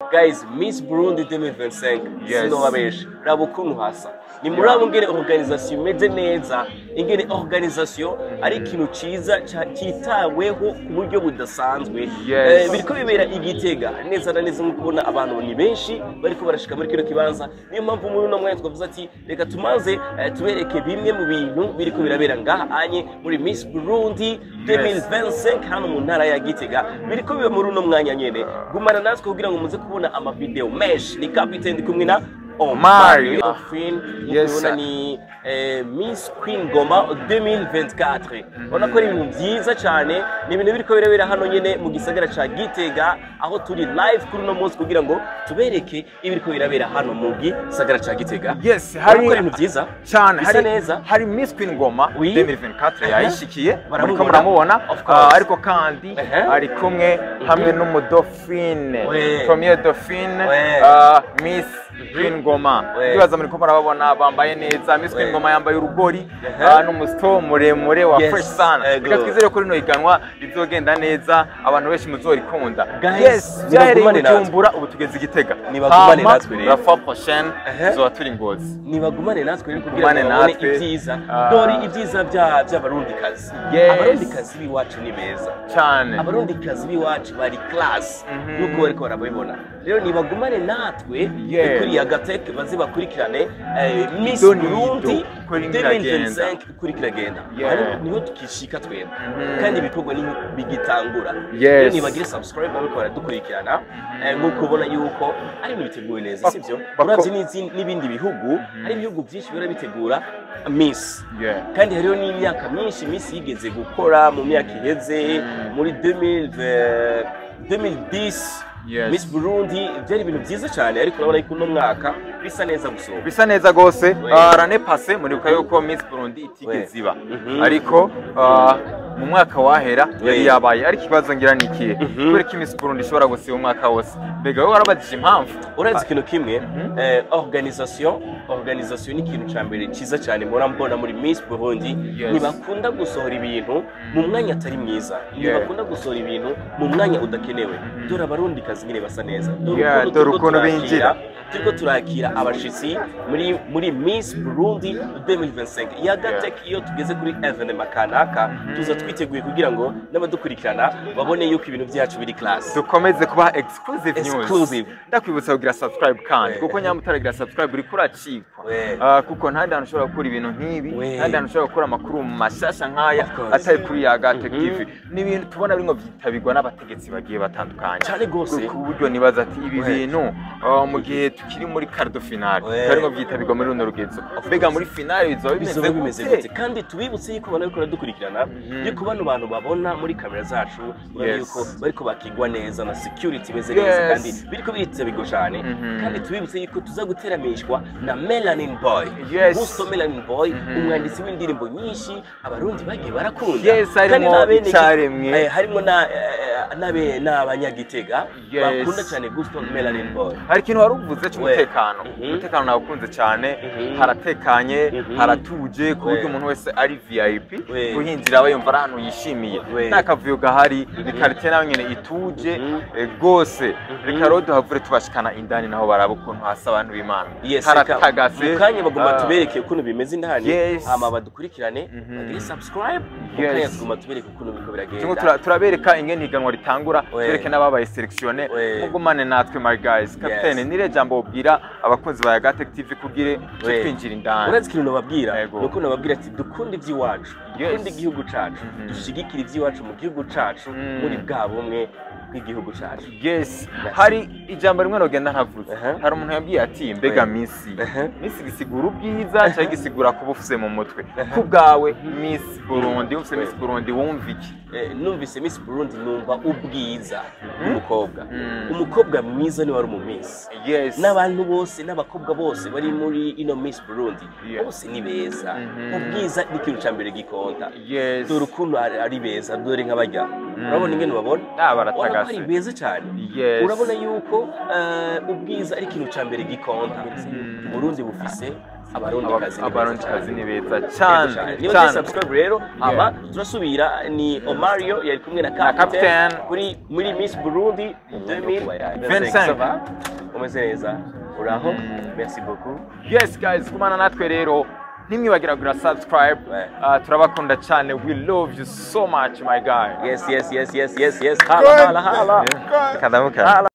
Guys, Miss Burundi 2025. Sinobabesha, raba ukuntu hasa. Ni muri abo ngene organisation imeze neza, ingene organisation ari ikintu ciza citaweho ku buryo budasanzwe. Biriko bibera i Gitega neza na neza. Nk'uko ubona, abantu ni benshi bariko barashika muri kino kibanza. Niyo mpamvu muri uno mwanya twavuze ati reka tumanze tubereke bimwe mu bintu biriko birabera ngaha anye muri Miss Burundi 2025 hano mu ntara ya Gitega. Biriko biba muri uno mwanya nyene. Gumana natwe kugira ngo muze kubona amavideo menshi. Ni Captain, ndi kumwe na Omar. Dauphine. Yes, Mubibona sir. ni Miss Queen Ngoma 2024. Urabona ko ari ibintu byiza cyane. Ni ibintu biriko birabera hano nyene mu gisagara ca Gitega, aho turi live kuri uno munsi kugira ngo tubereke ibiriko birabera hano mu gisagara ca Gitega. Yes, Urabona hari ko ari ibintu byiza cyane. bisa Hari neza. Hari Miss Queen Ngoma 2024 yayishikiye. Baramubona. Muriko muramubona. Of course. Ariko kandi ari kumwe hamwe n'umudauphine, premier dauphine, Miss Queen Ngoma. Ndibaza muriko murababona, bambaye neza. Miss Queen Ngoma yambaye urugori n'umusito muremure wa fresh sana. Reka twizere ko rino higanwa rizogenda neza, abantu benshi muzorikunda. Guys, Yes, byahereye nibagumane natwe. Bujumbura, ubu tugeze i Gitega. Nibagumane Hama, natwe rero. la fois prochaine tuzoba turi Ngozi. Nibagumane natwe rero kugira Gumane ngo babone natwe. ibyiza. Dore ibyiza by'abarundikazi. Abarundikazi b'iwacu ni beza. Cyane. Abarundikazi b'iwacu bari class, nk'uko bariko barabibona. Rero nibagumane natwe kuri Yagatech, baze bakurikirane Miss Ido nido, Burundi uko rimwe iragenda. 2025 uko iragenda. Hano niho tukishika twebwe kandi ibikorwa niho bigitangura. Rero nibagire subscribe bariko baradukurikirana, nk'uko ubona yuko ari ibintu biteguwe neza, sivyo? Uravye n'ibindi bihugu, hari ibihugu byinshi bihora bitegura Miss, kandi hariho n'imyaka myinshi Miss yigeze gukora mu myaka iheze, muri 2000, 2010. Miss Burundi byari ibintu byiza cyane, ariko urabona yuko uno mwaka bisa neza gusumba. Bisa neza gose. Oui. L'année passée muribuka yuko Miss Burundi itigeze iba, ariko mu mwaka wahera yari yabaye. Ariko ikibazo ngira ni ikihe? Kubera ko Miss Burundi ishobora gusiba umwaka wose, mbega wowe warabajije impamvu? Urazi ikintu kimwe? Organisation ni ikintu cya mbere cyiza cyane mpora mbona muri Miss Burundi. Ntibakunda gusohora ibintu mu mwanya atari mwiza, ntibakunda gusohora ibintu mu mwanya udakenewe. Dore abarundi kazi nyine basa neza. Dore ukuntu Dore turiko ukuntu turakira- binjira. Turiko turakira abashitsi muri Miss Burundi 2025. Yagatech, iyo tugeze kuri événement kanaka, tuza twiteguye kugira ngo n'abadukurikirana babone yuko ibintu byacu biri class. Dukomeze kubaha exclusive news. Exclusive. Ndakwibutsa kugira subscribe kandi, kuko nyamara utaragira subscribe uriko uracikwa. Kuko nta handi hantu ushobora gukura ibintu nk'ibi, nta handi hantu ushobora gukura amakuru mashasha nk'aya Of course. atari kuri Yagatech TV. Ni ibintu tubona birimo vyitabirwa n'abategetsi bagiye batandukanye, Cyane gose. ku buryo nibaza ati ibi bintu mu gihe tukiri muri quart de finale harimo vyitabirwa muri runo rugezo, mbega muri finale bizoba bimeze Bizoba bimeze gute? gute? Kandi tubibutse yuko abantu bariko baradukurikirana, yuko bano bantu babona muri kamera zacu, urabona yuko bariko bakigwa neza na security imeze neza, kandi biriko biritabirwa cyane. Kandi tubibutse yuko tuza guteramishwa na Melanin Boy, Gusto Melanin Boy, umwanditsi w'indirimbo nyinshi abarundi bagiye barakunda. Yes, Kandi harimo Icaremwe. Harimo n'abanyagitega bakunda cyane Gusto Melanin Boy. Hari ikintu wari uvuze cy'umutekano. Umutekano nawukunze cyane. Haratekanye, haratuje, ku buryo umuntu wese ari VIP kuhinjira aba yumva ari ahantu yishimiye, nta kavuyo gahari. Ni quartier nayo nyene ituje rwose. Reka rero duhavure tubashikana indani, naho baraba ukuntu hasa, abantu b'Imana. Yes, reka Haratagase. mu kanya bagomba tubereke ukuntu bimeze indani. Hama badukurikirane, bagire subscribe. Mu kanya tugomba tubereke ukuntu biriko Turimo biragenda. Turabereka ingene higanwa ritangura, tubereke n'ababaye sélectionné. Mugumane natwe, my guys. Capitaine, nire jambo wobwira abakunzi ba Yagatech TV kugire tuje twinjira indani? Urazi ikintu nababwira? Yego. Nuko nababwira ati dukunde iby'iwacu, dukunde igihugu cacu, dushigikire iby'iwacu mu gihugu cacu, muri bwa bumwe bw'igihugu cacu. Yes, hari ijambo rimwe nogenda ntavuze. Hari umuntu yambwiye ati mbega Miss, Miss gisigura ubwiza cyangwa gisigura kuba ufise mu mutwe? Ku bwawe, Miss Burundi, ufise Miss Burundi, wumva iki? Numvise Miss Burundi numva ubwiza bw'umukobwa. Umukobwa mwiza niwe wari umu Miss. N'abantu bose n'abakobwa bose bari muri ino Miss Burundi bose ni beza. Ubwiza ni ikintu ca mbere gikonta. Dore ukuntu ari beza, dore nk'abarya, urabona ingene ubabona? Ah, Urabona ko ari baratagase. beza cyane. Urabona yuko ubwiza ari ikintu ca mbere gikonta. Uburundi bufise Abarundikazi ni beza. Abarundikazi ni beza Yego cyane. cyane. Niba Cyane. subscribe rero, hama turasubira. Ni Omario yari kumwe na Captain. Captain kuri muri Miss Burundi 2025. 25. Ça va? Umeze neza? Uraho? Merci beaucoup. Yes guys, kumana natwe rero, ntimwibagira kugira subscribe. Turabakunda cyane. We love you so much, my guy. Yes. Hala, hala, hala. Kadamuka. Hala.